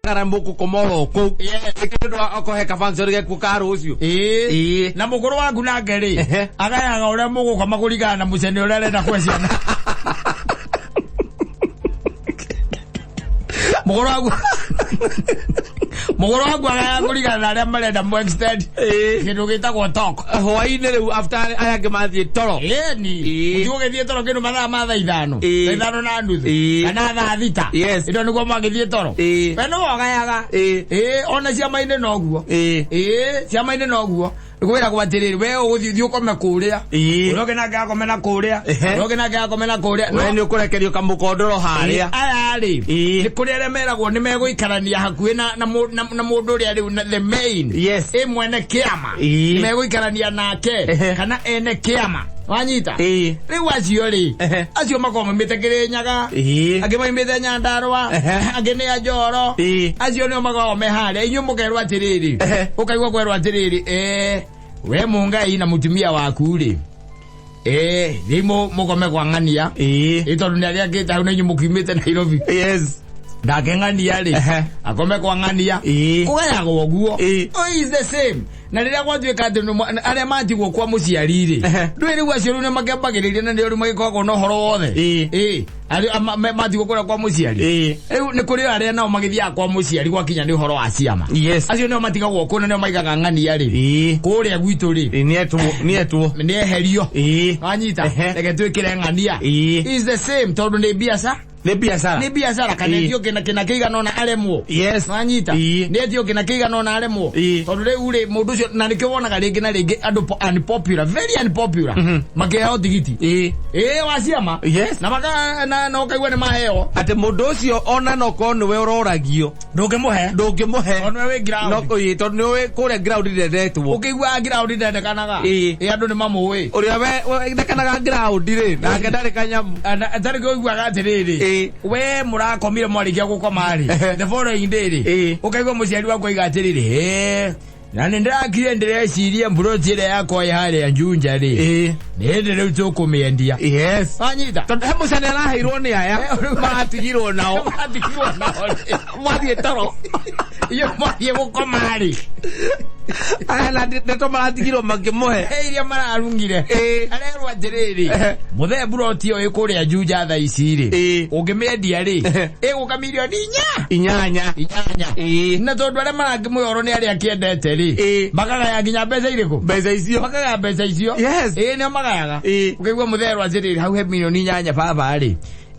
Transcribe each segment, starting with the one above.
kana mũgũkoma oro kũu. Yes. Nĩ ũndũ wa okorwo he ka function gekuo ka rũciũ. Ĩĩ. Ĩĩ. Na mũkũrũ waku nake rĩ, Ehe. agayaga ũrĩa mũgũkoma kũringana na mũcene ũrĩa arenda kũhe ciana. Mũkũrũ waku Mũkũrũ waku agayaga kũringana na arĩa marenda mũ extend Ĩĩ. kĩndũ gĩtagwo talk. Hwaĩ-inĩ rĩu after aya angĩ mathiĩ toro. Ĩni. Ĩĩ. Mũtigũgĩthiĩ toro kĩndũ mathaa ma thaa ithano. Ĩĩ. Thaa ithano na nuthu. Ĩĩ. Kana thaa thita. Yes. Ĩndo nĩguo magĩthiĩ toro. Ĩĩ. We nĩwe ũgayaga. Ĩĩ. Ĩĩ, ona ciama-inĩ noguo. Ĩĩ. Ĩĩ, ciama-inĩ noguo. Kwĩragwo atĩrĩrĩ, we ũgũthiĩ ũthiĩ ũkome kũrĩa. Ĩĩ. Ũrĩa ũngĩ nake akome na kũrĩa. Ehe. Ũrĩa ũngĩ nake akome na kũrĩa. We nĩ ũkũrekerio kamũkondoro harĩa. Aya rĩ, Ĩĩ. nĩ kũrĩ arĩa meragwo nĩ megũikarania hakuhĩ na na mũ- na na mũndũ ũrĩa rĩu na the main. Yes. Ĩ mwene kĩama. Ĩĩ. Nĩ megũikarania nake Ehe. kana ene kĩama. Wanyita? Ĩĩ. Rĩu acio rĩ, Ehe. acio makoragwo maumĩte Kĩrĩnyaga, Ĩĩ. angĩ maumĩte Nyandarũa, Ehe. angĩ nĩ a Njoro. Ĩĩ. Acio nĩo makoragwo me harĩa. Inyuĩ mũkerwo atĩrĩrĩ, Ehe. ũkaigua kwerwo atĩrĩrĩ, we mũngai na mũtumia waku rĩ, thiĩi mũkome kwa ng'ania. Ĩĩ. Ĩ tondũ nĩ agĩakĩte hau na inyuĩ mũkiumĩte Nairobi. Yes. Nake ng'ania rĩ, Ehe. akome kwa ng'ania. Ĩĩ. Kũgayagwo ũguo. Ĩĩ. Oh, is the same. Na rĩrĩa gwatuĩka atĩ arĩa matigwo kwa mũciari rĩ, Ehe. ndũĩ rĩu acio rĩu nĩ makĩambagĩrĩria na nĩo rĩu magĩkoragwo na ũhoro wothe. Ĩĩ. Ĩĩ. Arĩa matigwo kũrĩa kwa mũciari. Ĩĩ. Rĩu nĩ kũrĩ arĩa nao magĩthiaga kwa mũciari gwakinya nĩ ũhoro wa ciama. Yes. Acio nĩo matigagwo kũu na nĩo maigaga ng'ania rĩ. Ĩĩ. Kũrĩa gwitũ rĩ, Ĩĩ, nĩetwo nĩetwo. nĩeherio. Ĩĩ. Wanyita? Ehe. Reke twĩkĩre ng'ania. Ĩĩ. Is the same tondũ nĩ biacara. Nĩ biacara. Nĩ biacara kana Ĩĩ. etio kĩna kĩna kĩigana ũna aremwo. Yes. Wanyita? Ĩĩ. Nĩ etio kĩna kĩigana ũna aremwo. Ĩĩ. Tondũ rĩu rĩ mũndũ ũcio na nĩkĩo wonaga rĩngĩ na rĩngĩ andũ unpopular, very unpopular. Makĩheo tigiti. Ĩĩ. Ĩĩ wa ciama. Yes. Na maka na na ũkaigua nĩ maheo. Atĩ mũndũ ũcio ona no korwo nĩwe ũroragio Ndũngĩmũhe. ndũngĩmũhe. Tondũ nĩwe wĩ ground. No ĩĩ, tondũ nĩũĩ kũrĩa ground ndendetwo. Ũkĩiguaga ground ndendekanaga. Ĩĩ. Ĩĩ andũ nĩ mamũĩ. Ũrĩa we ndekanaga ground rĩ, nake ndarĩ kanyamũ. Tarĩ ũiguaga atĩrĩrĩ Ĩĩ. we mũrakomire mwarĩkia gũkoma rĩ Ehe. the following day rĩ Ĩĩ. ũkaigua mũciari waku aiga atĩrĩrĩ "Ĩ, na nĩ ndĩrakire ndĩreciria mburoti ĩrĩa yakwa ĩ harĩa Juja rĩ Ĩĩ. nĩ hĩndĩ rĩu tũkũmĩendia Yes. wanyita Tondũ he mũcane araheirwo nĩ aya maratigirwo nao. Maratigirwo nao rĩ. Mathiĩ toro. Inyuĩ mwathiĩ gũkoma rĩ Aya na ndeto maratigirwo makĩmũhe. He iria mararungire Ĩĩ. arerwo atĩrĩrĩ Ehe. mũthee mburoti ĩyo ĩ kũrĩa Juja thaa ici rĩ Ĩĩ. ũngĩmĩendia rĩ Ehe. ĩgũka mirioni inya Inyanya. inyanya Ĩĩ. na tondũ arĩa marakĩmũhe nĩ arĩa akĩendete rĩ Ĩĩ. makagaya nginya mbeca irĩkũ Mbeca icio. makagaya mbeca icio Yes. ĩĩ nĩo magayaga Ĩĩ. ũkaigua mũtherwo atĩrĩrĩ hau he mirioni inyanya baba rĩ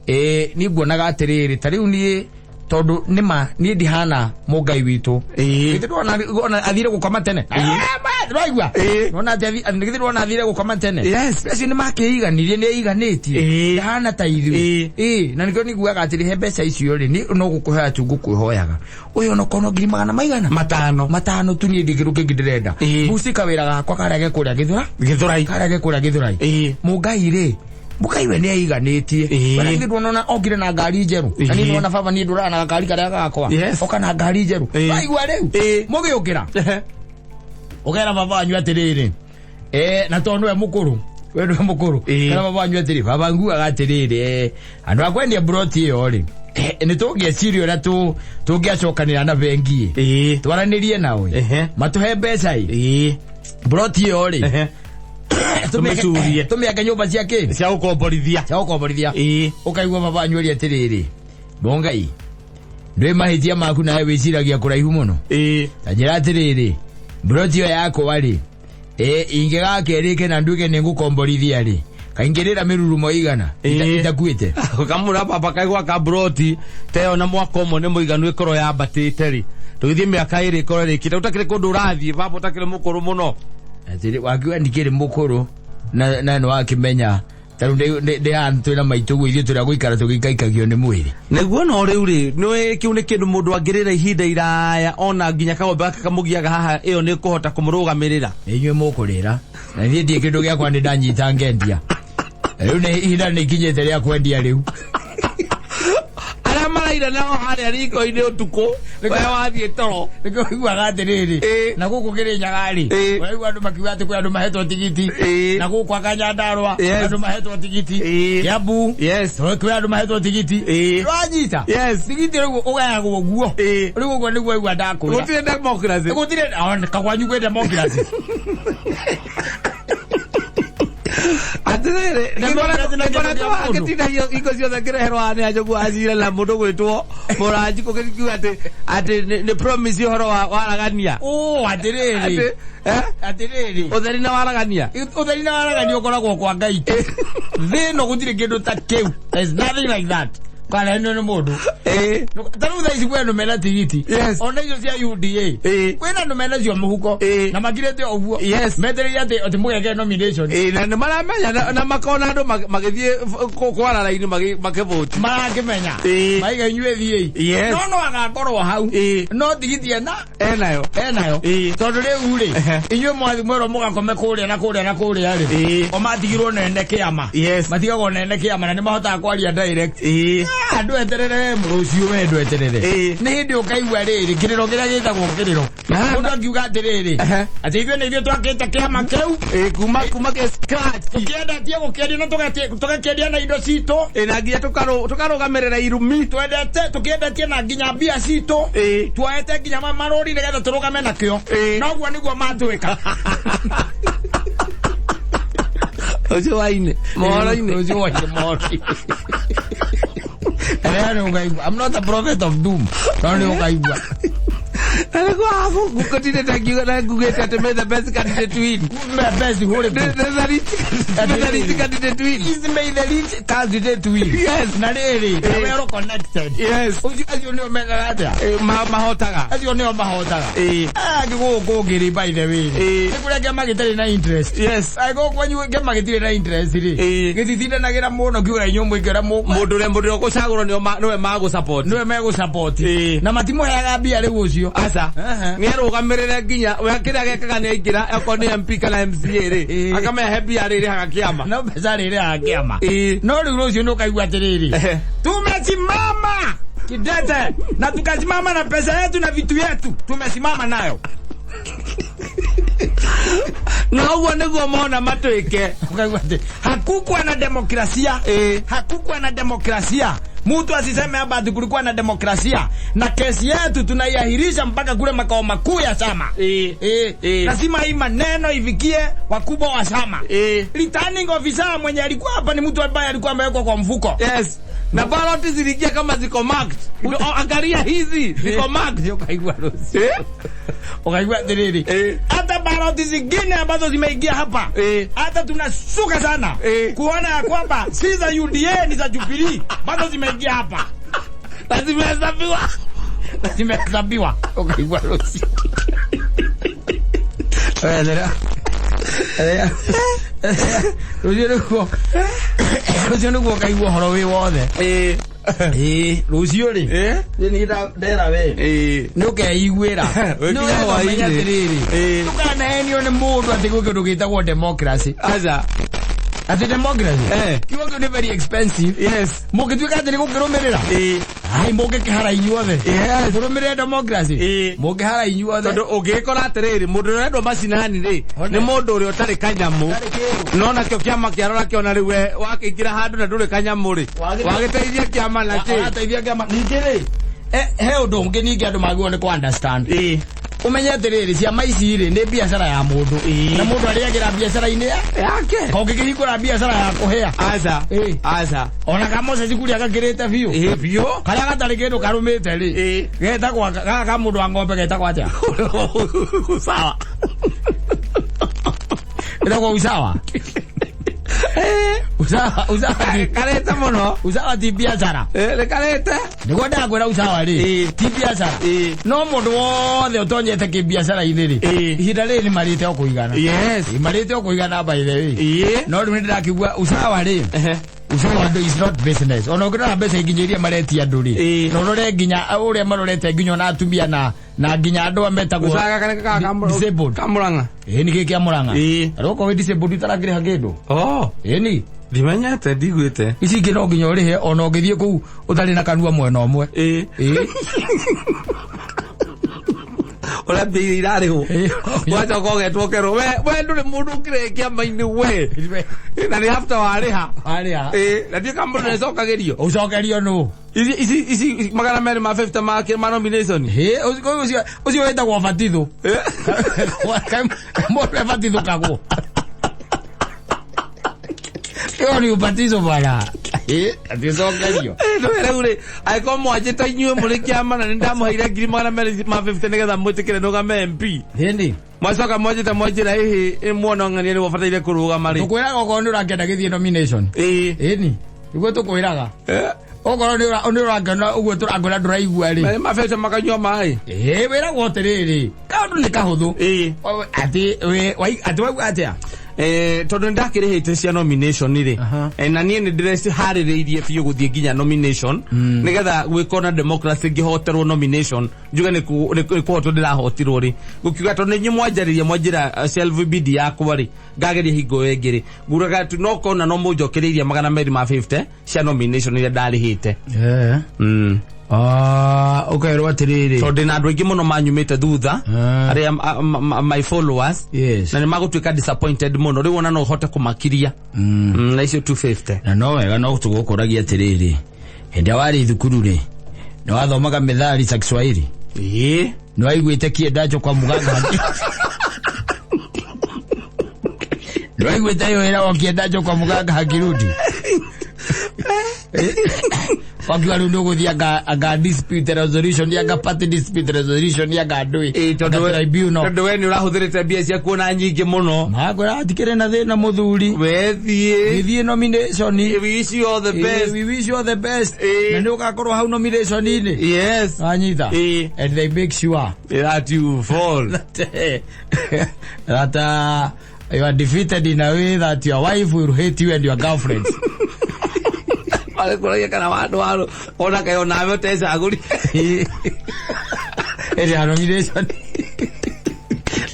ĩĩ niĩ nguonaga atĩrĩrĩ ta rĩu niĩ tondũ nĩma niĩ ndihana mũngai witũ Ĩĩ. Githĩ ndwona ona athire gũkoma tene ndwaigua Ĩĩ. nona atĩ githĩ ndwona athire gũkoma tene Yes. acio nĩ makĩiganirie nĩ aiganĩtie Ĩĩ. ndahana ta ithuĩ Ĩĩ. Ĩĩ, na nĩkĩo niguaga atĩrĩ he mbeca icio rĩ niĩ no gũkũhoya tu ngũkwĩhoyaga ũyũ onokorwo no ngiri magana maigana Matano. matano tu niĩ ndĩ kĩndũ kĩngĩ ndĩrenda Ĩĩ. buci kawĩra gakwa karĩa ge kũrĩa gĩthũra Gĩthũrai. karĩa ge kũrĩa gĩthũrai Ĩĩ. mũngai rĩ mũngai we nĩ aiganĩtie Ĩĩ. Wena githĩ nduona okire na ngari njerũ na niĩ Ĩĩ. nĩwona baba niĩ ndũraga na gakari karĩa gakwa Yes. oka na ngari njerũ Ĩĩ. waigua rĩu Ĩĩ. mũgĩũkĩra ũkera baba wanyu atĩrĩrĩ na tondũ nĩwe mũkũrũ we nĩwe mũkũrũ Ĩĩ. kera baba wanyu atĩrĩ baba nguaga atĩrĩrĩ andũ a kwendia mburoti ĩyo rĩ nĩ tũngĩeciria ũrĩa tũngĩacokanĩra na bengi ĩ Ĩĩ. twaranĩrie nao ĩ Ehe. matũhe mbeca ĩ Ĩĩ. mburoti ĩyo rĩ Ehe. Tũmĩcurie. tũmĩake nyũmba cia kĩ Cia gũkomborithia. cia gũkomborithia Ĩĩ. ũkaigua baba wanyu ũrĩa atĩrĩrĩ mũngai ndwĩ mahĩtia maku nawe wĩciragia kũraihu mũno Ĩĩ. ta njĩra atĩrĩrĩ mburoti ĩyo yakwa rĩ ingĩgakerĩke na nduĩke nĩ ngũkomborithia rĩ kaingĩrĩra mĩrurumo igana Ĩĩ. itakuĩte Kamũra baba kaigua ka mburoti ta ĩyo na mwaka ũmwe nĩ mũiganu ĩkorwo yambatĩte rĩ tũgĩthiĩ mĩaka ĩrĩ ĩkorwo ĩrĩkĩte ũtakĩrĩ kũndũ ũrathiĩ baba ũtakĩrĩ mũkũrũ mũno Atĩrĩ, wakiuga ndikĩrĩ mũkũrũ na nĩ wakĩmenya tarĩu ndĩ haha twĩna maitũ ũguo ithuĩ tũrĩa gũikara tũgĩikaikagio nĩ mwĩrĩ nĩguo no rĩu rĩ nĩ kĩu nĩ kĩndũ mũndũ angĩrĩra ihinda iraya ona nginya kagombe gaka kamũgiaga haha ĩyo nĩ kũhota kũmũrũgamĩrĩra nĩ inyuĩ mũkũrĩra na niĩ ndiĩ kĩndũ gĩakwa nĩ ndanyita ngendia rĩu nĩ ihinda nĩ ikinyĩte rĩa kwendia rĩu arĩa Raila nao harĩa riko-inĩ ũtukũ we wathiĩ toro. Nĩkĩo ũiguaga atĩrĩrĩ, na gũkũ Kĩrĩnyaga rĩ, ũraigua andũ makiuga atĩ kwĩ andũ mahetwo tigiti, na gũkũ anga Nyandarũa andũ mahetwo tigiti, Kiambu kwĩ andũ mahetwo tigiti. Ũranyita? Tigiti rĩu ũgayagwo ũguo. Rĩu ũguo nĩguo aigua ndakwĩra. Gũtirĩ democracy. Gũtirĩ kagwanyu kwĩ democracy. Atirĩrĩ, Democracy na kĩndũ kĩa mũndũ. ngĩtindagio hingo ciothe ngĩreherwo haha nĩ Anjogu wa Cira na mũndũ gwĩtwo Mũranji kũgĩkiuga atĩ atĩ nĩ promise ũhoro wa waragania. Ũ atĩrĩrĩ. Atĩ, eh? Atĩrĩrĩ. Ũtheri na waragania. Ũtheri na waragania ũkoragwo kwa Ngai tu. Thĩ ĩno gũtirĩ kĩndũ ta kĩu. There's nothing like that. Karehenio nĩ mũndũ. Ta rĩu thaa ici kwĩ andũ mena tigiti. Ona icio cia UDA. Kwĩna andũ mena cio mũhuko. Na makirĩte o ũguo. Metereire atĩ mũgeke nomination. Ĩĩ, na nĩ maramenya na makona andũ magĩthiĩ kwara raini makĩvũti. Marakĩmenya. Maiga inyuĩ thiĩi. No no agakorwo hau. No tigiti ena Enayo. Enayo. Tondũ rĩu rĩ, inyuĩ mwathi mwerwo mũgakome kũrĩa na kũrĩa na kũrĩa rĩ, o matigirwo nene kĩama. Matigagwo nene kĩama na nĩ mahotaga kwaria direct. Ah, ndweterere rũciũ, we ndweterere. Nĩ hĩndĩ ũkaigua rĩrĩ kĩrĩro kĩrĩa gĩtagwo kĩrĩro. Mũndũ akiuga atĩrĩrĩ, atĩ ithuĩ nĩ ithuĩ twakĩte kĩama kĩu. Kuma ke scratch. Tũkĩendetie gũkĩendia na tũgakĩendia na indo citũ. Na nginya tũkarũgamĩrĩra irumi. Twendete tũkĩendetie na nginya mbia citũ. Tuoete nginya marũri nĩgetha tũrũgame nakĩo. Noguo nĩguo matwĩka. Ũcio waine. Mohoro-inĩ. Ũcio waine mohoro-inĩ. Rĩrĩa nĩ ũkaigua. I'm not a prophet of doom. No nĩ ũkaigua. Na nĩguo habu ngũtindĩte ngiuga na ngugĩte atĩ may the best candidate win. May the best who The rich candidate win. Is may the rich candidate win. Na rĩrĩ, na well connected. Ũcio acio nĩo mekaga atĩa? Mahotaga. Acio nĩo mahotaga. Ah, gũkũ kũngĩ rĩ, by the way. Nĩ kũrĩa kĩama gĩtarĩ na interest. Angĩkorwo kwanyu kĩama gĩtirĩ na interest rĩ, gĩtitindanagĩra mũno kiuga inyuĩ mũingĩra Mũndũ ũrĩa ũgũcagũrwo nĩwe magũ-support. Nĩwe megũ-support. Na matimũheaga mbia rĩu ũcio. Aca. Nĩ arũgamĩrĩre nginya we kĩrĩa gekaga nĩ aingĩra okorwo nĩ MP kana MCA rĩ, akamehe mbia rĩ ĩrĩhaga kĩama. No mbeca rĩ ĩrĩhaga kĩama. No rĩu rũciũ nĩ ũkaigua atĩrĩrĩ, tumesimama kidete na tukasimama na pesa yetu na vitu yetu tumesimama nayo. Na ũguo nĩguo mona matwĩke. Ũkaigua atĩ hakukuwa na demokrasia. Hakukuwa na demokrasia. Mtu asiseme hapa ati kulikuwa na demokrasia. Na kesi yetu tunaiahirisha mpaka kule makao makuu ya chama. Lazima hii maneno ifikie wakubwa wa chama. Returning officer mwenye alikuwa hapa ni mtu ambaye alikuwa amewekwa kwa mfuko. Na ballot ziliingia kama ziko marked. Oh, angalia hizi ziko marked. Ukaigua rũciũ. Ukaigua atĩrĩrĩ, hata ballot zingine ambazo zimeingia hapa, hata tunashuka sana kuona ya kwamba si za UDA, ni za Jubilee bado zimeingia hapa. Na zimehesabiwa. Na zimehesabiwa. Ukaigua rũciũ. Rũciũ nĩguo, rũciũ nĩguo ũkaigua ũhoro wĩ wothe. Rũciũ rĩ, niĩ ndera we nĩ ũkeiguĩra. Wĩkinya Nĩ ũrenda hwaĩ-inĩ. ũmenye atĩrĩrĩ, ndũkanahenio nĩ mũndũ atĩ gwĩ kĩndũ gĩtagwo democracy. Aca. Atĩ democracy, kiugo kĩu nĩ very expensive. Mũngĩtuĩka atĩ nĩ gũkĩrũmĩrĩra, ai, mũngĩkĩhara inyuothe. Mũrũmĩrĩre democracy, mũngĩhara inyuothe. Tondũ ũngĩgĩkora atĩrĩrĩ, mũndũ ũrĩa ũrendwo macinani rĩ, nĩ mũndũ ũrĩa ũtarĩ kanyamũ. No nakĩo kĩama kĩarora kĩona rĩu we wakĩingĩra handũ na ndũrĩ kanyamũ rĩ, wagĩteithia kĩama na kĩ? Warateithia kĩama. Ningĩ rĩ, he ũndũ ũngĩ ningĩ andũ magĩrĩirwo nĩ kũ understand. Ũmenye atĩrĩrĩ, ciama ici rĩ nĩ biacara ya mũndũ. Na mũndũ arĩagĩra biacara-inĩ yake. Kongĩkĩhingũra biacara ya kũhĩa. Aca. Aca. Ona ka Moses Kuria gakĩrĩte biũ. Biũ. Karĩa gatarĩ kĩndũ karũmĩte rĩ. Getagwo gaka ka mũndũ wa ng'ombe getagwo atĩa? Sawa. Getagwo usawa. Usawa, usawa ti Karete mũno. Usawa ti biacara. Nĩ karete. Nĩguo ndakwĩra usawa rĩ, ti biacara. No mũndũ wothe ũtonyete kĩbiacara-inĩ rĩ, ihinda rĩrĩ nĩ marĩte o kũigana. Marĩte o kũigana by the way. No rĩu nĩ ndĩrakĩigua usawa rĩ, usawa andũ is not business. Ona ũngĩrora mbeca nginya iria maretia andũ rĩ, na ũrore nginya ũrĩa marorete nginya ona atumia na Na nginya andũ a metagwo Gũcaga kana disabled. Kamũrang'a. Ĩni gĩkĩ kĩa Mũrang'a. Rĩu okorwo wĩ disabled ũtarakĩrĩha kĩndũ. Oh. Ĩni. Ndimenyete, ndiguĩte. Ici ingĩ no nginya ũrĩhe ona ũngĩthiĩ kũu ũtarĩ na kanua mwena ũmwe. Ĩĩ. Ũrĩa mbia iria irarĩhwo. Ĩĩ. Wacoka ũgetwo ũkerwo we ndũrĩ mũndũ ũkĩrĩ kĩama-inĩ we. Na nĩ after warĩha. Warĩha. Ĩĩ, na ndiũĩ kana mũndũ nĩacokagĩrio. Ũcokerio nũ? Ici ici ici 250 ma nomination. Ĩĩ, ũcio ũcio wĩtagwo batitho. Mũndũ ebatithũkagwo. Hiyo ni ubatizo bwana. Ati ũcokerio. Rĩu rĩ, angĩkorwo mwanjĩta inyuĩ mũrĩ kĩama na nĩ ndamũheire 250,000 nĩgetha mwĩtĩkĩre nũgame MP. Ĩni. Mwacoka mwanjĩta mwanjĩra ĩhĩ mwona ng'ania nĩwe ũbataire kũrũgama rĩ. Tũkwĩraga okorwo nĩ ũrakĩenda gĩthiĩ nomination. Ĩĩ. Ĩni. Nĩguo tũkwĩraga. Okorwo nĩ ũrakĩona ũguo tũrakwĩra ndũraigua rĩ. Merĩ mabete makanyua maĩ. Ĩĩ, wĩragwo atĩrĩrĩ, kaũndũ nĩ kahũthũ. Ĩĩ. Atĩ atĩ wauga atĩa? Tondũ nĩ ndakĩrĩhĩte cia nomination rĩ. Na niĩ nĩ ndĩreciharĩrĩirie biũ gũthiĩ nginya nomination nĩgetha gwĩkwo na democracy ngĩhoterwo nomination njuge nĩ kũhotwo ndĩrahotirwo rĩ, gũkiuga tondũ nĩ inyuĩ mwanjarĩria mwanjĩra self bid yakwa rĩ, ngageria hingo ĩyo ĩngĩ rĩ, nguraga tu no kona no mũnjokereirie 250 cia nomination iria ndarĩhĩte. Ũkerwo atĩrĩrĩ, Tondũ ndĩna andũ aingĩ mũno manyumĩte thutha, arĩa my followers, Yes. na nĩ magũtuĩka disappointed mũno. Rĩu ona no ũhote kũmakiria na icio 250. Na no wega no tũgũkũragia atĩrĩrĩ, hĩndĩ ĩrĩa warĩ thukuru rĩ, nĩ wathomaga methali za Kiswahili? Ĩĩ. Nĩ waiguĩte kiendacho kwa muganga? Nĩ waiguĩte ĩyo ĩragwo kiendacho kwa muganga hakirudi? Wakiuga rĩu nĩ ũgũthiĩ anga dispute resolution, anga party dispute resolution, anga ndũĩ, Ĩĩ, tondũ anga tribunal. Tondũ we nĩ ũrahũthĩrĩte mbia ciaku ona nyingĩ mũno. Makwĩra hatikĩrĩ na thĩna mũthuri. We thiĩ. Gĩthiĩ nomination. We wish you all the best. We wish you all the best. Ĩĩ. Na nĩ ũgakorwo hau nomination-inĩ. Yes. Wanyita? Ĩĩ. And they make sure That you fall. that you are defeated in a way that your wife will hate you and your girlfriend. Marĩkũragia kana wandũ warũ ona kaĩ onawe ũtecagũri. Ĩrĩ ya nomination.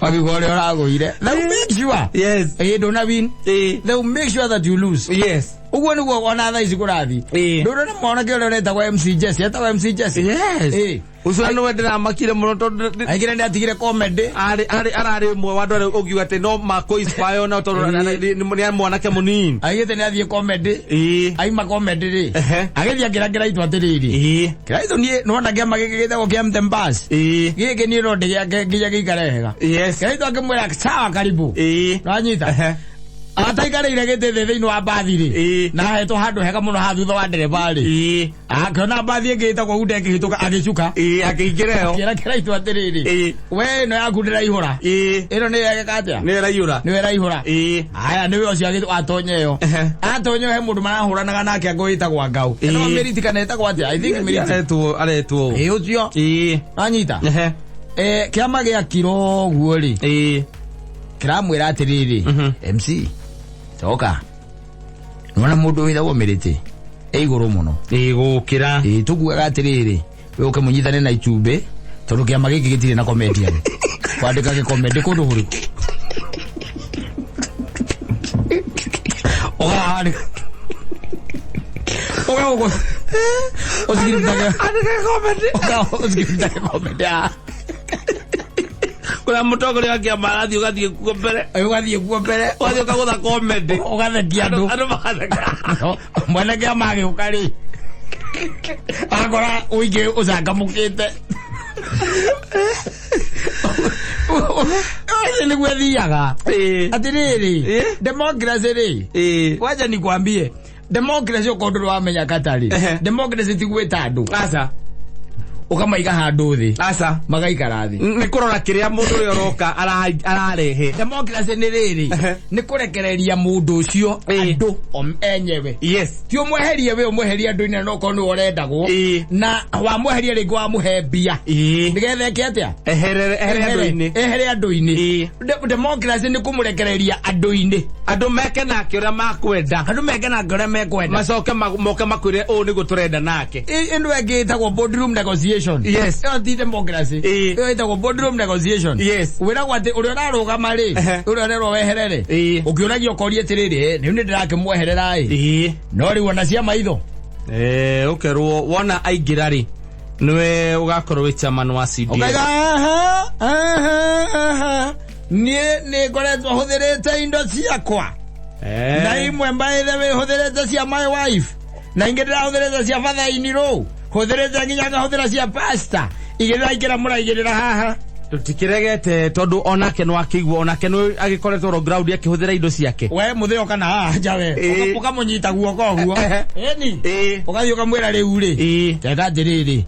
Wakiuga ũrĩa ũragũire. They will make sure. Yes. Ĩĩ, ndũna win. Ĩĩ. They will make sure that you lose. Yes. Ũguo nĩguo ona thaa ici kũrathiĩ. Ĩĩ. Ndũrona mwanake ũrĩa ũretagwo MC Jesse, etagwo MC Jesse. Yes. Ĩĩ. Ũcio nĩwe ndĩramakire mũno tondũ Aingĩra nĩ atigire comedy. Arĩ ararĩ ũmwe wa andũ arĩa ũngiuga atĩ no makũ inspire ona tondũ nĩ mwanake mũnini. Aigĩte nĩ athiĩ comedy. Ĩĩ. Aima comedy rĩ. Agĩthiĩ akĩra Kĩraitũ atĩrĩrĩ. Kĩraitũ niĩ nĩwona kĩama gĩkĩ gĩtagwo kĩa Mtembasi. Gĩkĩ niĩ no ndĩgĩake nginya gĩikare wega. Yes. Kĩraitũ akĩmwĩra sawa karibu. Nĩwanyita? Ehe. Ataikarĩire gĩtĩ thĩ thĩinĩ wa mbathi rĩ. Na ahetwo handũ hega mũno ha thutha wa ndereba rĩ. Akĩona mbathi ĩngĩ ĩtagwo Hunda ĩkĩhĩtũka agĩcuka. Ĩĩ, akĩingĩra ĩyo. Akĩra Kĩraitũ atĩrĩrĩ. We ĩno yaku ndĩraihũra. Ĩno nĩyo ĩgeka atĩa? Nĩyo ĩraiyũra. Nĩyo ĩraihũra. Aya nĩwe ũcio atonya ĩyo. Atonya he mũndũ marahũranaga nake angũ wĩtagwo Ngau. Ĩno Mĩriti kana ĩtagwo atĩa? I think Mĩriti. Aretwo aretwo. Ĩĩ ũcio. Wanyita? Ehe. Kĩama gĩakirwo ũguo rĩ. Kĩramwĩra atĩrĩrĩ, MC, coka. Nĩwona mũndũ wĩtagwo Mĩrĩtĩ e igũrũ mũno. Ĩĩ gũkĩra. Ĩĩ tũkuaga atĩrĩrĩ, we ũke mũnyitane na itumbĩ tondũ kĩama gĩkĩ gĩtirĩ na comedian. Kwandĩka gĩkomedi kũndũ kũrĩkũ? Ũgahandĩka. Ũga ũcikiritage. Andĩka comedy. Ũga ũcikiritage comedy. Kũrĩa mũtongoria wa kĩama arathiĩ ũgathiĩ kuo mbere. Ũgathiĩ kuo mbere. Ũgathiĩ ũkagũtha comedy. Ũgathekia andũ. Andũ magatheka. Mwene kĩama agĩũka rĩ, akora ũingĩ ũcangamũkĩte. Ũcio nĩguo ĩthiaga. Atĩrĩrĩ, democracy rĩ, wacha nikwambie, democracy okorwo ndũrĩ wamenya katarĩ, democracy ti gwĩta andũ. Aca. Ũkamaiga handũ thĩ. Aca. Magaikara thĩ. Nĩ kũrora kĩrĩa mũndũ ũrĩa ũroka ararehe. Democracy nĩ rĩrĩ, nĩ kũrekereria mũndũ ũcio andũ enyewe. Yes. Ti ũmweherie we, ũmweherie andũ-inĩ no okorwo nĩwe ũrendagwo. Na wamweheria rĩngĩ wamũhe mbia. Nĩgetha eke atĩa? Ehere andũ-inĩ. Ehere andũ-inĩ. Democracy nĩ kũmũrekereria andũ-inĩ. Andũ meke nake ũrĩa makwenda. Andũ meke nake ũrĩa mekwenda. Macoke moke makwĩre ũũ nĩguo tũrenda nake. Ĩno ĩngĩ ĩtagwo boardroom negotiation. negotiation. Yes. Ĩyo ti democracy. Ĩyo ĩtagwo boardroom negotiation. Yes. Wĩragwo atĩ ũrĩa ũrarũgama rĩ, ũrĩa ũrerwo weherere. Ũkĩũragio ũkoria atĩrĩrĩ, rĩu nĩ ndĩrakĩmweherera ĩ. No rĩu ona cia maitho. Ũkerwo wona aingĩra rĩ, nĩwe ũgakorwo wĩ chairman wa CDF. Ũkaiga aha, aha, aha. Niĩ nĩ ngoretwo hũthĩrĩte indo ciakwa. Na imwe by the way hũthĩrĩte cia my wife. Na ingĩ ndĩrahũthĩrĩte cia father in law. Hũthĩrĩte nginya ngahũthĩra cia pastor. Igĩrĩ raingĩra mũraigĩrĩra haha. Tũtikĩregete tondũ onake no akĩigua, onake no agĩkoretwo ro ground akĩhũthĩra indo ciake. We mũthĩ kana haha nja we. Ũkamũnyita guoko ũguo. Ĩni. Ũgathiĩ ũkamwĩra rĩu rĩ. Teka atĩrĩrĩ.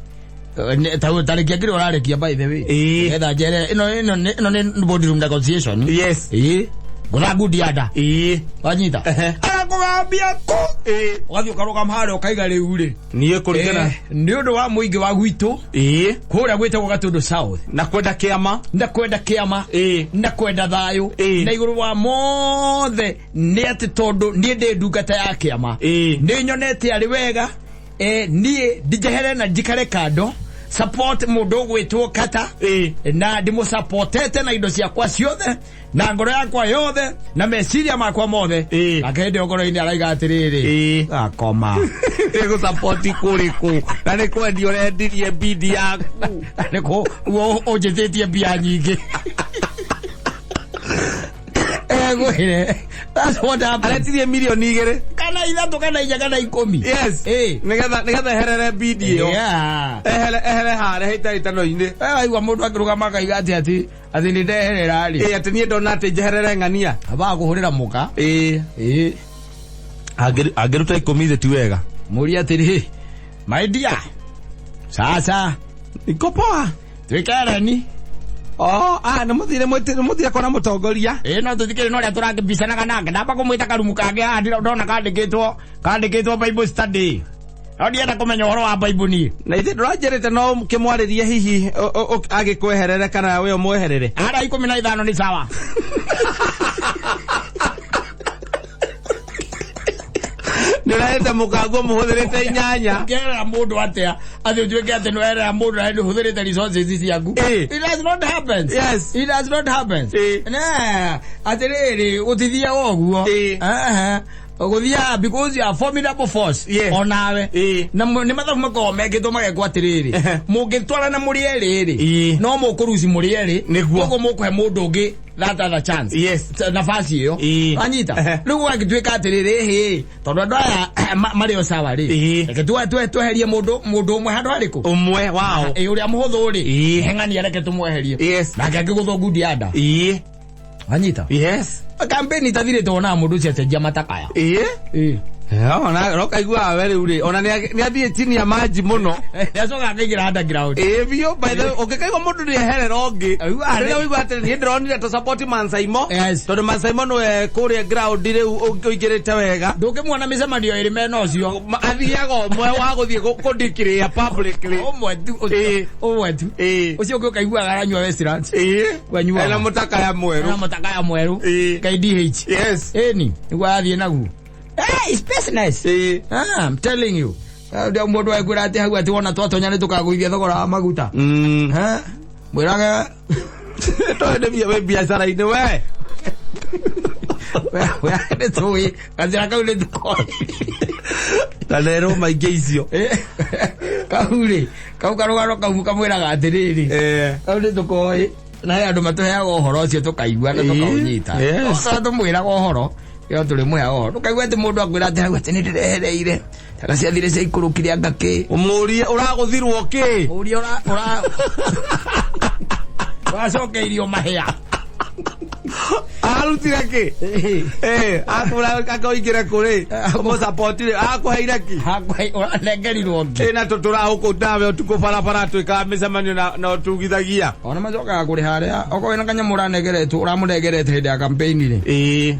Tarĩki akĩrĩ ũrarĩkia by the way. Nĩgetha njere ĩno ĩno nĩ boardroom negotiation. Yes. Ngũtha ngundi anda. Wanyita. Arakũgambia kũ. Ũgathiĩ ũkarũgama harĩa ũkaiga rĩu rĩ. Niĩ kũringana. Nĩ ũndũ wa mũingĩ wa gwitũ. Kũrĩa gwĩtagwo Gatũndũ South. Na kwenda kĩama. Na kwenda kĩama. Na kwenda thayũ. Na igũrũ wa mothe nĩ atĩ tondũ niĩ ndĩ ndungata ya kĩama. Nĩ nyonete arĩ wega. Niĩ ndinjehere na njikare kando. Support mũndũ ũgwĩtwo Kata. Na ndĩmũsupportete na indo ciakwa ciothe. Na ngoro yakwa yothe. Na meciria makwa mothe. Nake hĩndĩ ĩyo ngoro-inĩ araiga atĩrĩrĩ. Akoma. Ĩgũsupport kũrĩkũ? Na nĩ kwendia ũrendirie bidi yaku. Nĩ kũ ũnjĩtĩtie mbia nyingĩ. Egwĩre. That's what happened. Aretirie milioni 2. Kana 3 kana 4 kana 10. Yes. Nĩgetha eherere bidi ĩyo. Yeah. Ehere harĩa hĩtahĩtano-inĩ. Waigua mũndũ akĩrũgama akaiga atĩ atĩ nĩ ndeherera rĩ. Atĩ niĩ ndona atĩ njeherere ng'ania. Abaga kũhũrĩra mũka. Angĩruta 10 thĩ ti wega. Mũria atĩrĩ, my dear. Sasa. Iko poa. Twĩkereni. Oh, nĩ mũthire nĩ mũthire kona mũtongoria. No tũthikĩrĩ no ũrĩa tũrakĩmbicanaga nake. Ndamba kũmwĩta karumu kangĩ haha ndona kandĩkĩtwo Bible study. No ndienda kũmenya ũhoro wa Bible niĩ. Na ithe ndũranjĩrĩte no kĩmwarĩrie hihi agĩkweherere kana we ũmweherere. Ara 15 nĩ sawa. Ndĩrarĩte mũkango mũhũthĩrĩte 8. Ũngĩerera mũndũ atĩa? Atĩ ũtuĩke atĩ nĩwerera mũndũ na nĩũhũthĩrĩte resources ciaku. It does not happen. Yes. It does not happen. Na, atĩrĩrĩ, gũtithiaga ũguo. Gũthiaga because you are formidable force. Onawe. Na nĩ mathabu makoragwo mekĩtwo magekwo atĩrĩrĩ. Mũngĩtwarana mũrĩ erĩ rĩ, no mũkũruci mũrĩ erĩ. Nĩguo. Koguo mũkũhe mũndũ ũngĩ that other chance. Yes. Nafasi ĩyo. Wanyita. Rĩu gũgagĩtuĩka atĩrĩrĩ, hĩ, tondũ andũ aya marĩ o sawa rĩ. Reke tweherie mũndũ ũmwe handũ harĩkũ? Ũmwe wao. Ũrĩa mũhũthũ rĩ. Heng'ania reke tũmweherie. Yes. Nake akĩgũthwo ngundi ya nda. Wanyita. Yes. Campaign itathirĩte wonaga mũndũ ũcio acenjia matakaya. Ona rokaigua we rĩu rĩ, ona nĩ athiĩ chini ya maji mũno. Nĩacoka akaingĩra underground. Biũ, by the way, ũngĩkaigua mũndũ nĩ eherera ũngĩ. Aigua Rĩrĩa ũigua atĩ niĩ ndĩronire tũ support Mansaimo. Yes. Tondũ Mansaimo nĩwe kũrĩa ground rĩu ũingĩrĩte wega. Ndũngĩmuona mĩcemanio ĩrĩ mena ũcio. Athiaga ũmwe wa gũthiĩ kũndikĩrĩra publicly. Ũmwe tu, ũcio. Ũmwe tu. Ũcio ũngĩ ũkaiguaga aranyua Westlands. Wanyuaga. Ena mũtakaya mwerũ. Ena mũtakaya mwerũ. KDH. Yes. Ĩni, nĩguo arathiĩ naguo. Hey, it's business. I'm telling you. Ndio mũndũ ekwĩra atĩ hau atĩ wona twatonya nĩ tũkagũithia thogora wa maguta. Mwĩrage Tondũ nĩ wĩ biacara-inĩ we. We nĩ tũĩ, gacĩra kau nĩ tũkoĩ. Na rero maingĩ icio. Kau rĩ, kau karũgano kau kamwĩraga atĩrĩrĩ. Kau nĩ tũkoĩ. Na he andũ matũheaga ũhoro ũcio tũkaigua na tũkaũnyita. Yes. No tũmwĩraga ũhoro. Yo tũrĩ mũheaga ũhoro. Ndũkaigua atĩ mũndũ akwĩra atĩ hau atĩ nĩ ndĩrehereire. Kana ciathire ciaikũrũkire anga kĩ. Ũmũrie ũragũthirwo kĩ? Ũmũrie ũracokeirio mahĩa. Arutire kĩ? Akũra akaingĩre kũrĩ. Ũmũsupportire, akũheire kĩ? Akũhe, ũranengerirwo kĩ? Na tũtũraga gũkũ nawe ũtukũ barabara twĩkaga mĩcemanio na ũtugithagia. Ona macokaga kũrĩha arĩa, okorwo wĩna kanyamũ ũranegeretwo, ũramũnengerete hĩndĩ ya campaign rĩ.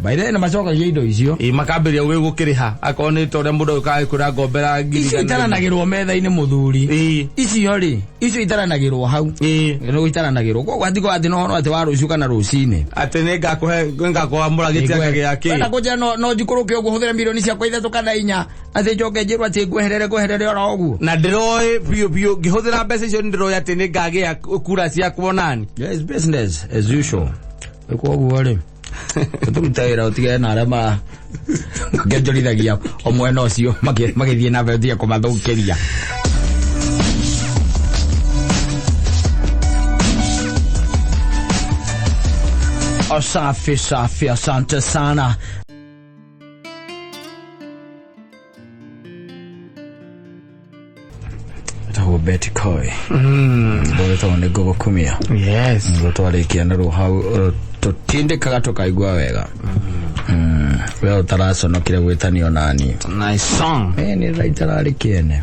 By the way, nĩ macokagia indo icio. Makambĩrĩria gwĩ gũkĩrĩha. Akorwo nĩ ta ũrĩa mũndũ ũkaga gũkĩra ngombera ngiri Icio igana rĩmwe. itaranagĩrwo metha-inĩ mũthuri. Icio rĩ, icio itaranagĩrwo hau. Nĩ itaranagĩrwo. Koguo hatigwo atĩ no ũhoro atĩ wa rũciũ kana rũcinĩ. Atĩ Atĩ nĩngakũhe nĩngakwamũra gĩtĩ gĩa Wenda kĩ. kũnjĩra no njikũrũke ũguo hũthĩre milioni ciakwa 3 kana 4 atĩ njoke njĩrwo atĩ ngweherere oro ũguo. Na ndĩroĩ biũ biũ ngĩhũthĩra mbeca icio nĩndĩroĩ atĩ nĩngagĩa kura ciakwa nani. Yes, business as usual. Koguo rĩ tũrute wĩra ũtigane na arĩa makĩonjorithagia o mwena ũcio magĩthiĩ na mbere ũtige kũmathũkĩria. Safi safi, asante sana. Etagwo Betty Coy. Wĩtagwo nĩ Gogo Kumia. Yes. Nĩguo twarĩkia naruo hau tũtindĩkaga tũkaigua wega. We ũtaraconokire gwĩtanio nani. Nice song. Nĩ raitararĩ kĩene.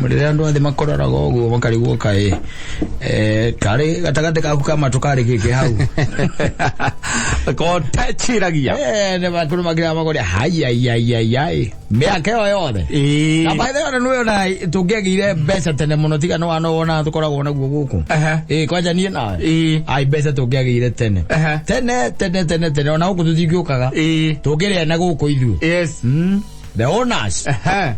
Rĩrĩa andũ othe makoraga ũguo makarigwo kaĩ karĩ gatagatĩ gaku ka matũ karĩ gĩkĩ hau. Ko techiragia. Nĩ makũrũ makĩra makoria haiaiaiaiai mĩaka ĩyo yothe. Ĩĩ. Na by the way nĩ ona tũngĩagĩire mbeca tene mũno tiga nĩ wana wona tũkoragwo naguo gũkũ. Ehe. Ĩĩ kwanja niĩ nawe. Ĩĩ. Ai mbeca tũngĩagĩire tene. Ehe. Tene tene tene tene ona gũkũ tũtingĩũkaga. Ĩĩ. Tũngĩrĩa na gũkũ ithuĩ. Yes. The owners. Ehe.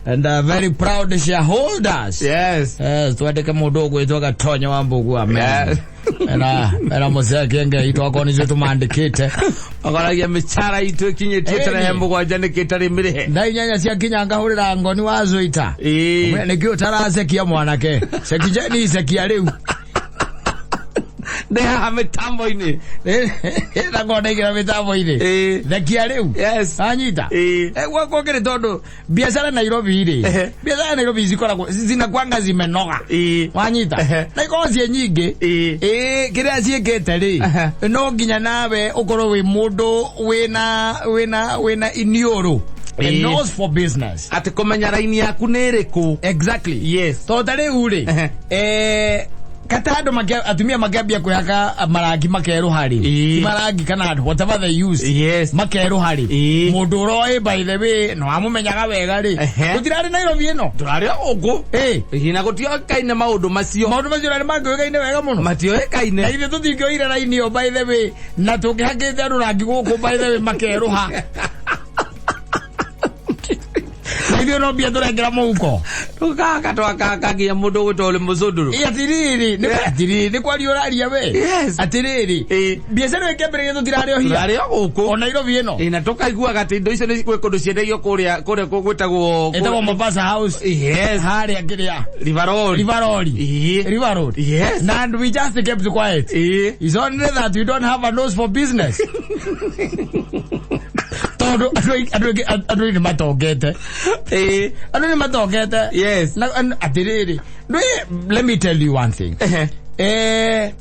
And very proud shareholders. Yes. Yes, twandĩke mũndũ ũgwĩtwo Gatonya wa Mbũgua. Yes. Ena mũcee Kĩengei twakorwo nĩcio tũmandĩkĩte. Okoragia mĩcara itũ ĩkinyĩtie Ĩĩ. tarehe 7 nĩkĩ ĩtarĩ mĩrĩhe. Thaa 8 ciakinya ngahũrĩra ngoni wa Zũita. Ĩĩ. Nĩkĩ ũtaracekia mwanake? Cekijeni cekia rĩu. Ndĩ haha mĩtambo-inĩ. Na ngona ndaingĩra mĩtambo-inĩ. Ĩĩ. Thekia rĩu. Yes. Anyita. Ĩĩ. Gwakwa kĩrĩ tondũ biacara Nairobi rĩ. Ehe. Biacara Nairobi cikoragwo zinakwanga zimenoga. Ĩĩ. Wanyita. Ehe. Na ikoragwo ciĩ nyingĩ. Ĩĩ. Ĩĩ kĩrĩa ciĩkĩte rĩ. Ehe. No nginya nawe ũkorwo wĩ mũndũ wĩna iniũrũ. A Ĩĩ. nose for business. Atĩ kũmenya raini yaku nĩ ĩrĩkũ. Exactly. Yes. Tondũ ta rĩu rĩ. Ehe. Kata andũ atumia makĩambia kwĩhaka marangi makerũha rĩ. Ĩĩ. Ti marangi kana whatever they use. Yes. Makerũha rĩ. Ĩĩ. Mũndũ ũroĩ by the way no amũmenyaga wega rĩ. Ehe. Tũtirarĩ Nairobi ĩno. Tũrarĩ o gũkũ. Ĩĩ. Ĩĩ, na gũtioĩkaine maũndũ macio. Maũndũ macio na nĩmangĩũĩkaine wega mũno. Matioĩkaine. Na ithuĩ tũtingĩoire raini ĩyo by the way na tũngĩhakĩte andũ rangi gũkũ by the way makerũha. Na ithuĩ no mbia tũrengera mũhuko. Tũkaka twakaka nginya mũndũ ũgwĩtwo ũrĩ mũcũndũrũ. Ĩ, atirĩrĩ, nĩ atirĩrĩ, nĩ kwaria ũraria we. Yes. Atirĩrĩ, Ĩ. biacara ĩyo ĩkĩambĩrĩria tũtirarĩ o hinya. Tũrarĩ o gũkũ. O Nairobi ĩno. Ĩ, na tũkaiguaga atĩ indo icio nĩ gwĩ kũndũ ciendagio kũrĩa gwĩtagwo Ĩtagwo Mombasa House. Yes. Harĩa kĩrĩa. River Road. River Road. Ĩ. River Road. Yes. Na and we just kept quiet. Ĩ. It's only that we don't have a nose for business. Tondũ andũ andũ nĩ matongete. Ĩ. Andũ nĩ matongete. Yes. Na atĩrĩrĩ, let me tell you one thing. Ehe.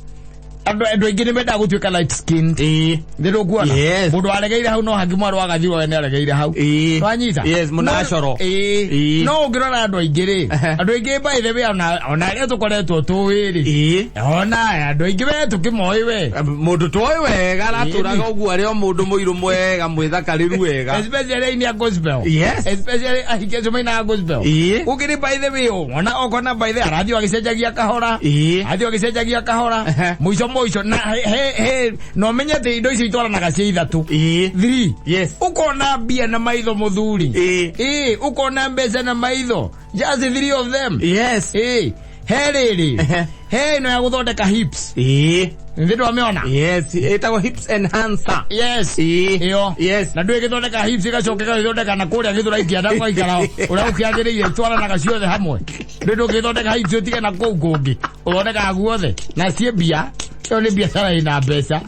Andũ aingĩ nĩ mendaga gũtuĩka light skinned. Ĩ. Nĩ ndũkuona? Yes. Mũndũ waregeire hau no hangi mwarĩ wa Gathirwa we nĩ aregeire hau. Ĩ. Wanyita? Yes, mũnacoro. Ĩ. Ĩ. No ũngĩrora andũ aingĩ rĩ, Ehe. andũ aingĩ by the way ona arĩa tũkoretwo tũĩ rĩ, Ĩ. ona andũ aingĩ we tũkĩmoĩ we. Mũndũ twoĩ wega aratũraga ũguo arĩ o mũndũ mũirũ mwega mwĩthakarĩru wega. Especially aini a gospel. Yes. Especially ahiki acio mainaga gospel. Ĩ. Gũkĩrĩ by the way ona okona by the way arathiĩ agĩcenjagia kahora. Ĩ. Athiĩ agĩcenjagia kahora. Ehe. Mũico mũico na he no menye atĩ indo icio itwaranaga ciĩ ithatũ. Ĩ. 3. Yes. Ũkona mbia na maitho mũthuri. Ĩ. Ĩ, ũkona mbeca na maitho. Just 3 of them. Yes. Ĩ. He rĩrĩ. Ehe. He ĩno ya gũthondeka hips. Ĩ. Nĩ ndwamĩona? Yes, ĩtagwo hips enhancer. Yes. Ĩ. Ĩyo. Yes. Na ndũĩ ĩgĩthondeka hips ĩgacoka ĩgagĩthondeka na kũrĩa gĩthũra ikĩanda ũgaikara ũrĩa ũkĩagĩrĩire itwaranaga ciothe hamwe. Ndũĩ ndũngĩthondeka hips ũtige na kũu kũngĩ. Ũthondekaga guothe. Na ciĩ mbia. Ĩyo nĩ biacara ĩna mbeca.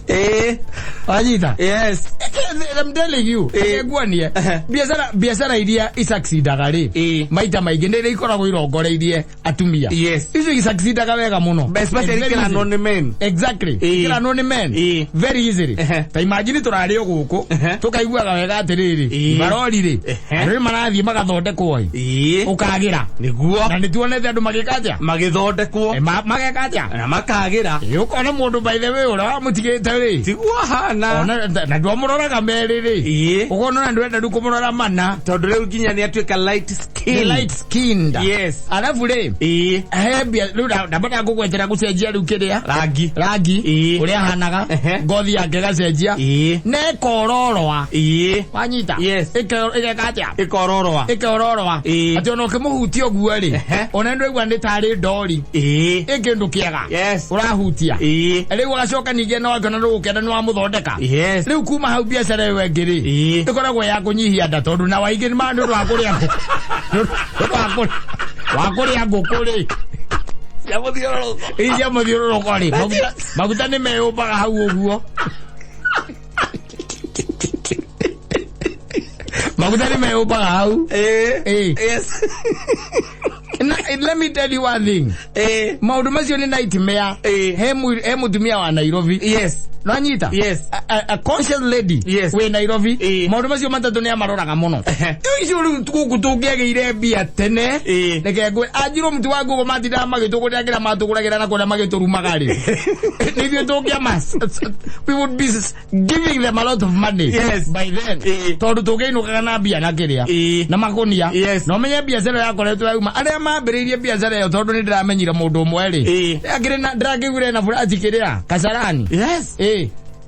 Ĩ. Wanyita? Yes. I'm telling you. Ĩ. Nguonie. Biacara iria isucceedaga rĩ. Ĩ. Maita maingĩ nĩ iria ikoragwo irongoreirie atumia. Yes. Icio isucceedaga wega mũno. Especially And very kĩranwo easily. nĩ men. Exactly. Ĩ. Kĩranwo nĩ men. Ĩ. Very easily. Ehe. Ta imagine tũrarĩ o gũkũ. Ehe. Tũkaiguaga wega atĩrĩrĩ. Ĩ. Marori rĩ. Ehe. Andũ nĩ marathiĩ magathondekwo ĩ. Ĩ. Ũkagĩra. Nĩguo. Na nĩ tuonete andũ magĩka atĩa? Magĩthondekwo. Mageka atĩa? Na makagĩra. Ĩ, ũkona mũndũ by the way ũrĩa wamũtigĩte rĩ. Tiguo hana. Ona na ndwamũroraga Ũngĩmaroraga merĩ rĩ, ũkona ona ndũrenda rĩu kũmũrora mana. Tondũ rĩu nginya nĩ atuĩka light skin. Nĩ light skinned. Yes. Arabu rĩ, he mbia rĩu ndamba ndagũgwetera gũcenjia rĩu kĩrĩa Rangi. Rangi ũrĩa ahanaga, ngothi yake ĩgacenjia na ĩkororoa. Wanyita? Yes. Ĩgeka atĩa? Ĩkororoa. Ĩkororoa. Atĩ ona ũkĩmũhutia ũguo rĩ, ona ndũigua nĩ tarĩ ndori. Ĩ kĩndũ kĩega. Yes. Ũrahutia. Rĩu agacoka ningĩ no akĩona ndũgũkenda nĩ wamũthondeka. Rĩu kuma hau biacara ĩyo ĩngĩ rĩ, ĩkoragwo ya kũnyihia nda, tondũ na waingĩ nĩ nĩ ũndũ wa kũrĩa nĩ ũndũ wa kũrĩa ngũkũ rĩ, cia mũthiũrũrũko. Ii cia mũthiũrũrũko rĩ, maguta nĩ meyũmbaga hau ũguo. Maguta nĩ meyũmbaga hau. Yes. Na, let me tell you one thing. Maũndũ macio nĩ nightmare. He mũtumia wa Nairobi. Nwanyita? Yes. A conscious lady wĩ Nairobi. Maũndũ macio matatũ nĩ amaroraga mũno. Rĩu icio rĩu gũkũ tũngĩagĩire mbia tene. Reke ngwĩre, anjirwo mũtu wa ngũkũ matindaga magĩtũgũrĩra kĩrĩa matũgũragĩra na kũrĩa magĩtũrumaga rĩ. Nĩ ithuĩ tũngĩama, we would be giving them a lot of money by then. Tondũ tũngĩinũkaga na mbia na kĩrĩa. Na makũnia. Na ũmenye biacara yakoretwo yauma. Arĩa mambĩrĩirie biacara ĩyo, tondũ nĩ ndĩramenyire mũndũ ũmwe rĩ. Akĩrĩ na ndĩrakĩiguire na buranji kĩrĩa Kasarani.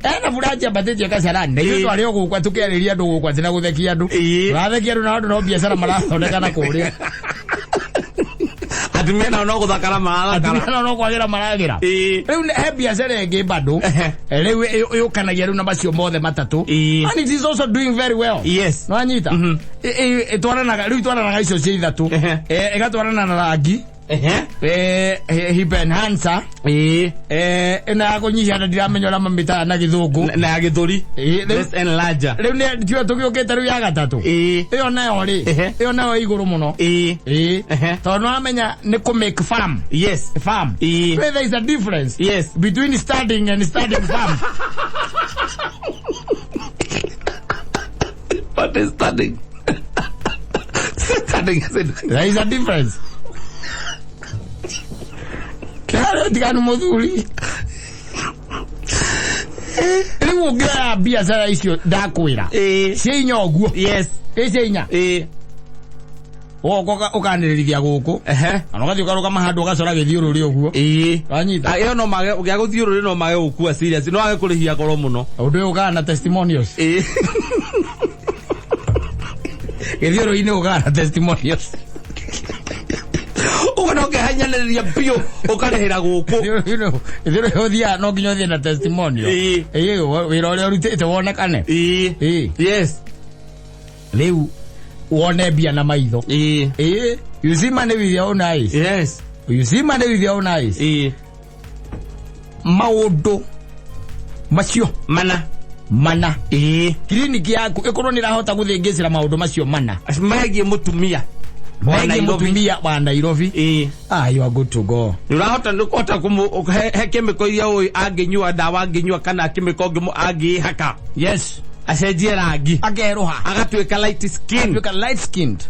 Ena buranji ambatĩtie Kasarani. Na ithuĩ twarĩ o gũkũ tũkĩarĩria andũ gũkũ atĩ na gũthekia andũ. Tũrathekia andũ na andũ no biacara marathondeka na kũrĩa. Atumia nao no gũthakara marathakara. Atumia nao no kwagĩra maragĩra. Rĩu he biacara ĩngĩ bado. Rĩu yũkanagia rĩu na macio mothe matatũ. And it is also doing very well. Nwanyita? Ĩtwaranaga rĩu, itwaranaga icio cia ithatũ. Ĩgatwarana na rangi. Hip enhancer. Ĩno ya kũnyihia na ndiramenya ũrĩa mamĩtaga na gĩthũngũ. Na ya gĩthũri. Rĩu Breast enlarger. Rĩu nĩ tiwe tũgĩũkĩte rĩu ya gatatũ. Ĩyo nayo rĩ, ĩyo nayo ĩ igũrũ mũno. Tondũ nĩwamenya nĩ kũ make farm. Farm. Where there is a difference between standing and standing farm. What is standing? Standing is it? There is a difference. Kĩharĩa tiganu mũthuri. Rĩu ũngĩoya biacara icio ndakwĩra cia inya ũguo. Ĩ cia inya. Ũgoka ũkanĩrĩrithia gũkũ. Na ũgathiĩ ũkarũgama handũ ũgacora gĩthiũrũrĩ ũguo. Wanyita? Ah, ĩyo no mage gĩa gũthiũrũrĩ no mage gũkua serious. No age kũrĩhia goro mũno. Ũndũ ũyũ ũkaga na testimonials. Gĩthiũrũrĩ-inĩ ũkaga na testimonials. Ũguo no ũkehanyanĩrĩria biũ ũkarĩhĩra gũkũ. Gĩthiũrũrĩ ũthiaga no nginya ũthiĩ na testimonial. Ĩĩ, wĩra ũrĩa ũrutĩte wonekane. Rĩu wone mbia na maitho. Ĩĩ, you see money with your own eyes. You see money with your own eyes. Maũndũ macio mana mana, kiriniki yaku ĩkorwo nĩ ĩrahota gũthĩngĩcĩra maũndũ macio mana megiĩ mũtumia wa megiĩ Nairobi. Mũtumia wa Nairobi, ah, you are good to go. Nĩ ũrahota nĩ ũkũhota he kĩmĩko iria ũĩ angĩnyua, ndawa angĩnyua kana kĩmĩko angĩhaka acenjie rangi, akerũha, agatuĩka light skin. Atuĩka light skinned.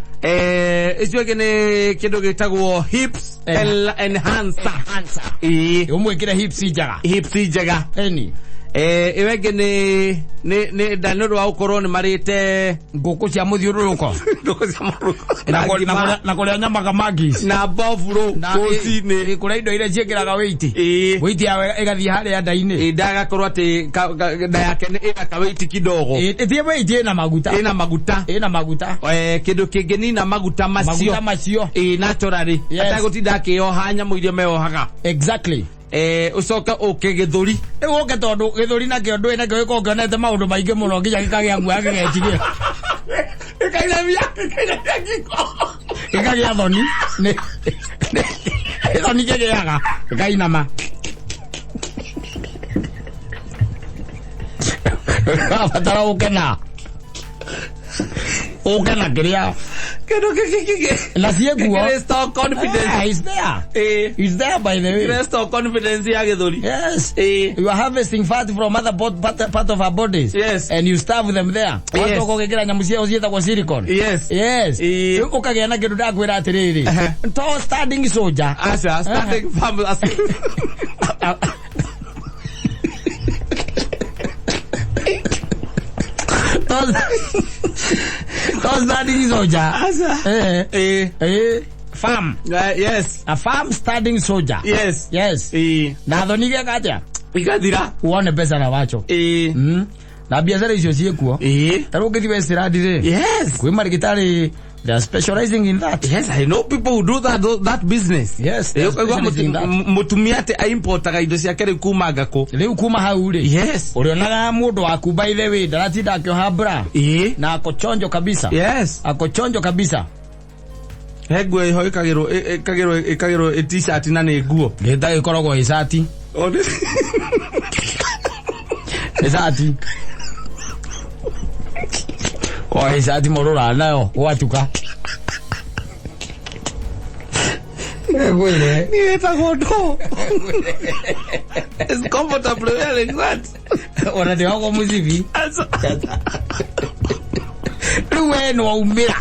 Icio ingĩ nĩ kĩndũ gĩtagwo hips enhancer. Enhancer. Ũmwĩkĩre hips njega. Hips njega. Eni. Ĩyo ĩngĩ nĩ nda nĩ ũndũ wa gũkorwo nĩ marĩte ngũkũ cia mũthiũrũrũko ngũkũ cia mũrũko na na kũrĩa nyama kamakis na mboburo rũcinĩ. Kũrĩa indo iria ciĩkĩraga wĩiti, wĩiti yawe ĩgathiĩ harĩa nda-inĩ. Nda agakorwo atĩ nda yake nĩ ĩna kawĩiti kidogo. Ĩtie wĩiti ĩna maguta. Ĩna maguta. Ĩna maguta. Kĩndũ kĩngĩnina maguta macio. Maguta macio. Naturally, ategũtinda akĩoha nyamũ iria meohaga. Ũcoke ũke gĩthũri. Rĩu ũke tondũ gĩthũri nakĩo ndũĩ nakĩo gĩkorwo kĩonete maũndũ maingĩ mũno nginya gĩkagĩa guoya gĩgetigĩra. Gĩkainamia ngingo. Gĩkagĩa thoni. Nĩ thoni kĩgĩaga gĩkainama. Ũrabatara ũke na kĩrĩa Kĩndũ kĩngĩ na ciĩkuo. Restore confidence. Ah, it's there. It's there, by the way. Restore confidence ya gĩthũri. Yes. You are harvesting fat from other part of our bodies. And you starve them there. Watoka ũgĩkĩra nyamũ ciao ciĩtagwo silicone. Yes. Rĩu ũkagĩa na kĩndũ ndakwĩra atĩrĩrĩ. To standing soldier. Aca, standing firm. To standing soldier. Aca. Eh. Ĩĩ. Eh. Farm. Yes. A farm standing soldier. Yes. Yes. Ĩĩ. Na thoni geka atia? Igathira. Wone mbeca na wacho. Ĩĩ. Na biacara icio ciĩkuo. Ĩĩ. Ta rĩu ũngĩthiĩ Westland rĩ. Yes. Kwĩ marigitari they are specializing in that. Yes, I know people who do that business. Yes, they are Ũkaigua specializing in that. mũtumia atĩ aimportaga indo ciake rĩu kuma ngakũ. Rĩu kuma hau rĩ. Yes. Ũrĩonaga mũndũ waku by the way ndaratinda akĩoha bra. Ĩĩ. Na ako chonjo kabisa. Yes. Ako chonjo kabisa. He nguo ĩho ĩkagĩrwo ĩkagĩrwo ĩkagĩrwo t-shirt na nĩ nguo. Gĩta gĩkoragwo ĩcati. Ĩcati. O ĩcati mũrũra nayo gwatuka. Ngwĩre. Niĩ ĩtagwo ndũ. It's comfortable wearing that. Ona ndĩhagwo mũcibi. Aca. Rĩu we nĩwaumĩra.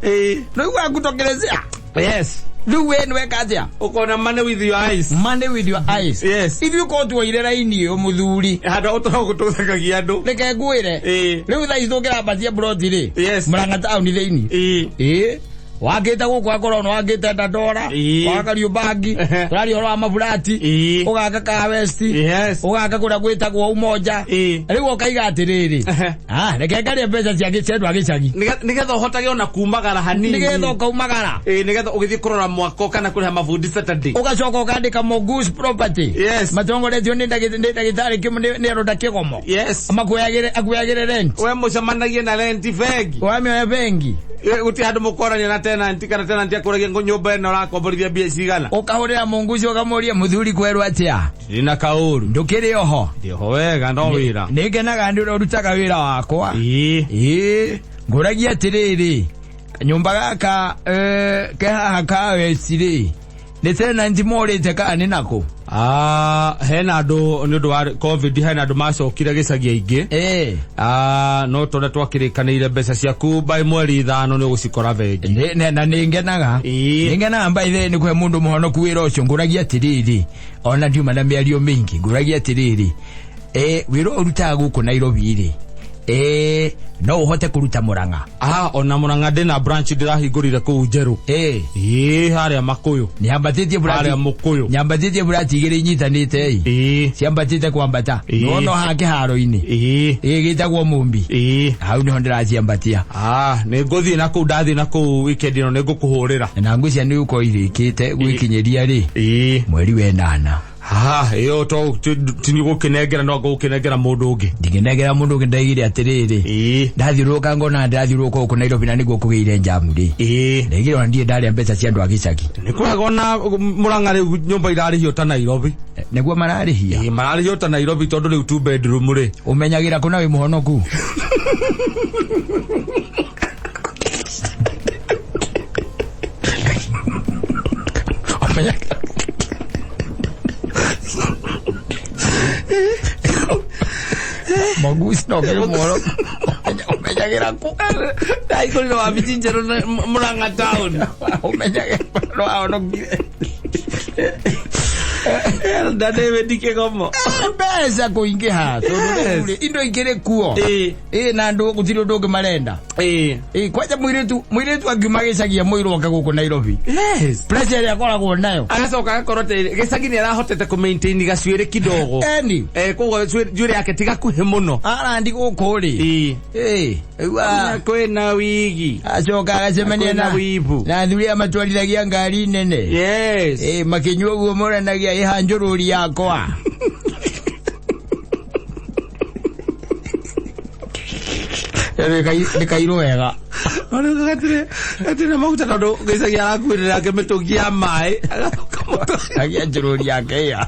Ĩĩ. Nĩũiguaga ngũtokerezea. Yes. Rĩu we nĩweka atĩa? Ũkona money with your eyes. Money with your eyes. Yes. Ithuĩ korwo tuoire raini ĩyo mũthuri. Handũ ũtũragwo tũthekagia andũ. Reke ngwĩre. Ĩĩ. Rĩu thaa ici tũngĩrambatia mburoti rĩ. Yes. Murang'a taũni thĩinĩ. Ĩĩ. Ĩĩ. Wakĩte gũkũ akorwo nĩ wakĩte Dandora. Ĩĩ. Waka Riũmbangi. Ehe. Tũraria ũhoro wa maburati. Ĩĩ. Ũgaka Kaa West. Yes. Ũgaka kũrĩa gwĩtagwo Umoja. Ĩĩ. Rĩu ũkaiga atĩrĩrĩ. Ehe. Ah, reke ngarĩe mbeca cia cia andũ a gĩcagi. Nĩgetha ũhotage ona kumagara hanini. Nĩgetha ũkaumagara. Ĩĩ, nĩgetha ũgĩthiĩ kũrora mwako kana kũrĩha mabundi Saturday. Ũgacoka ũkandĩka Mongoose Property. Yes. Matongoretio nĩ ndagĩtarĩ nĩ Aronda Kĩgomo. Yes. Amakuoyagĩre akuoyagĩre rent. We mũcemanagie na rent bengi. Wamĩoya bengi. Gũtirĩ handũ mũkorania na tenant kana tenant akũragia ngo nyũmba ĩno ũrakomborithia mbia cigana. Ũkahũrĩra Mongoose ũkamũria mũthuri kwerwo atĩa. Ndĩna kaũru. Ndũkĩrĩ oho. Ndĩho wega no wĩra. Nĩngenaga nĩ ũrĩa ũrutaga wĩra wakwa. Ĩĩ. Ĩĩ. Ngũragia atĩrĩrĩ. Kanyũmba gaka ke haha ka West rĩ. Nĩ tenant morĩte kana nĩ nakũ? Ah, hena andũ nĩ ũndũ wa COVID hena andũ macokire gĩcagi aingĩ. Ĩĩ. Ah, no tondũ twakĩrĩkanĩire mbeca ciaku by mweri 5 nĩ ũgũcikora bengi. Na nĩ ngenaga. Ĩĩ. Nĩ ngenaga by the way nĩ kũhe mũndũ mũhonoku wĩra ũcio ngũragia atĩrĩrĩ. Ona ndiuma na mĩario mĩingĩ ngũragia atĩrĩrĩ. Wĩra ũyũ ũrutaga gũkũ Nairobi rĩ. No ũhote kũruta Murang'a. Ah, ona Murang'a ndĩna branch ndĩrahingũrire kũu njerũ. Ĩĩ, harĩa Makũyũ. Nyambatĩtie burati. Harĩa Mũkũyũ. Nyambatĩtie burati igĩrĩ inyitanĩte ĩ. Ĩĩ. Ciambatĩte kwambata. Ĩĩ. Nĩwona haha kĩharo-inĩ. Ĩĩ. Ĩĩ, gĩtagwo Mũmbi. Ĩĩ. Hau nĩho ndĩraciambatia. Ah, nĩ ngũthiĩ na kũu ndathiĩ na kũu weekend ĩno nĩ ngũkũhũrĩra. Na ngwĩciria nĩ ũgũkorwo irĩkĩte gwĩkinyĩria rĩ. Ĩĩ. Mweri wa ĩnana. Ah, ĩyo to ti gũkĩnengera no ngũkĩnengera mũndũ ũngĩ. Ndingĩnengera mũndũ ũngĩ ndaigire atĩrĩrĩ. Ĩĩ. Ndathiũrũrũka ngona ndathiũrũrũka gũkũ Nairobi na nĩguo kũgĩire njamu rĩ. Ĩĩ. Ndaigire ona ndirĩ ndarĩa mbeca cia andũ a gĩcagi. Nĩ kwega ona Murang'a rĩu nyũmba irarĩhio ta Nairobi. Nĩguo mararĩhia. Ĩĩ, mararĩhio ta Nairobi tondũ rĩu two bedroom rĩ. Ũmenyagĩra kũna wĩ mũhonoku. Ũmenyagĩra Mongoose no kĩrĩ mũhonoku. Ũmenyagĩra kũ? Ndaihũrire wabici njerũ Murang'a town. Ũmenyagĩra no ahonokire. Elda David Kĩgomo. Mbeca kũingĩha tondũ rĩu rĩ, indo ikĩrĩ kuo. Ĩĩ. Ĩĩ, na andũ gũtirĩ ũndũ ũngĩ marenda. Ĩĩ. Ĩĩ, kwanja mũirĩtu angiuma gĩcagi amũirwo oke gũkũ Nairobi. Yes. Pressure ĩrĩa akoragwo nayo. Agacoka agakorwo atĩ gĩcagi nĩ arahotete kũ maintain gacuĩrĩ kidogo. Eni. Koguo njuĩrĩ yake ti gakuhĩ mũno. Arandi gũkũ rĩ. Ĩĩ. Ĩĩ, rĩu Kwĩna wigi. acoka agacemania Kwĩna wibu. na athuri aya matwarithagia ngari nene. Yes. Ĩĩ, makĩnyua ũguo moranagia ĩha njũrũri yakwa. Nĩ kairũ wega. Gatirĩ maguta tondũ gĩcagi arakuĩrĩra nake mĩtũngi ya maĩ. Agacoka mũtwe. Agia njũrũri yake ĩa.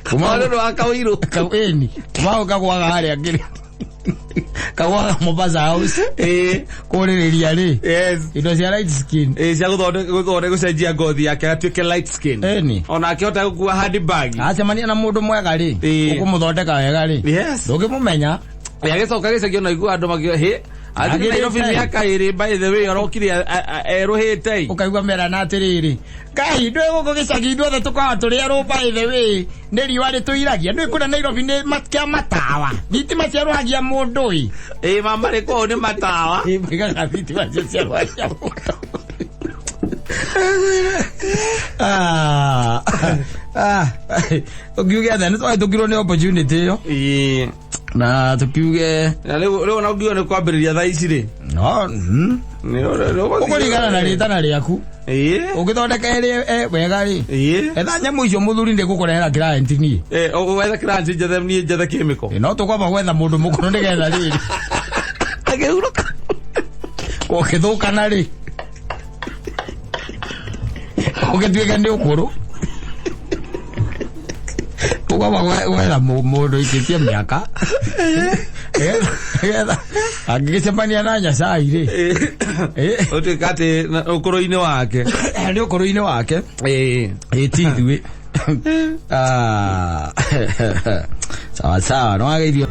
Kuma nĩ wa kaũirũ. Ĩni. Kuma hau kagwaga harĩa kĩrĩa. Kagwaga Mombasa House. Ĩĩ. Kũrĩrĩria rĩ. Yes. Indo cia light skin. Ĩĩ, cia gũthondeka gũcenjia ngothi yake atuĩke light skin. Ĩni. Ona akĩhota gũkua handbag. Acemania na mũndũ mwega rĩ. Ĩĩ. Ũkũmũthondeka wega rĩ. Yes. Ndũngĩmũmenya. Agĩcoka gĩcagi ona igua andũ makiuga hĩ Athiĩ Nairobi Agĩrĩte. mĩaka ĩrĩ, by the way, arokire erũhĩte. Ũkaigua merana atĩrĩrĩ, Ngai, ndwĩ gũkũ gĩcagi ithuothe tũkoragwo tũrĩ erũ, by the way, nĩ riũa rĩtũiragia. Ndwĩ kũrĩa Nairobi nĩ kĩa matawa, thitima ciarũhagia mũndũ ĩ. Ĩ mama rĩ, kũu nĩ matawa. Ĩ, moigaga thitima cio ciarũhagia mũndũ. Ah, ah, ũngiuge atĩa, nĩ twahĩtũkirwo nĩ opportunity ĩyo. Ĩ. Na tũkiuge Na rĩu ona ũngiuga nĩ kwambĩrĩria thaa ici rĩ. No ũkũringana na rĩtana rĩaku. Ĩ. Ũngĩthondeka ĩrĩ wega rĩ. Ĩ. Etha nyamũ icio, mũthuri, ndĩ gũkũrehera client niĩ. Eh, wetha client njethe, niĩ njethe chemical. Ĩ, no tũkwamba gwetha mũndũ mũkũrũ nĩgetha rĩrĩ Akĩhurũka. ũgĩthũkana rĩ, ũgĩtuĩke nĩ ũkũrũ, tũkwamba gwetha mũndũ ikĩtie mĩaka nĩgetha angĩgĩcemania na Nyacai rĩ. Ĩ, Ũtuĩka atĩ ũkũrũ-inĩ wake. Nĩ ũkũrũ-inĩ wake. Ĩ. Ĩ, ti ithuĩ. Ah, sawa sawa, nĩwageithio.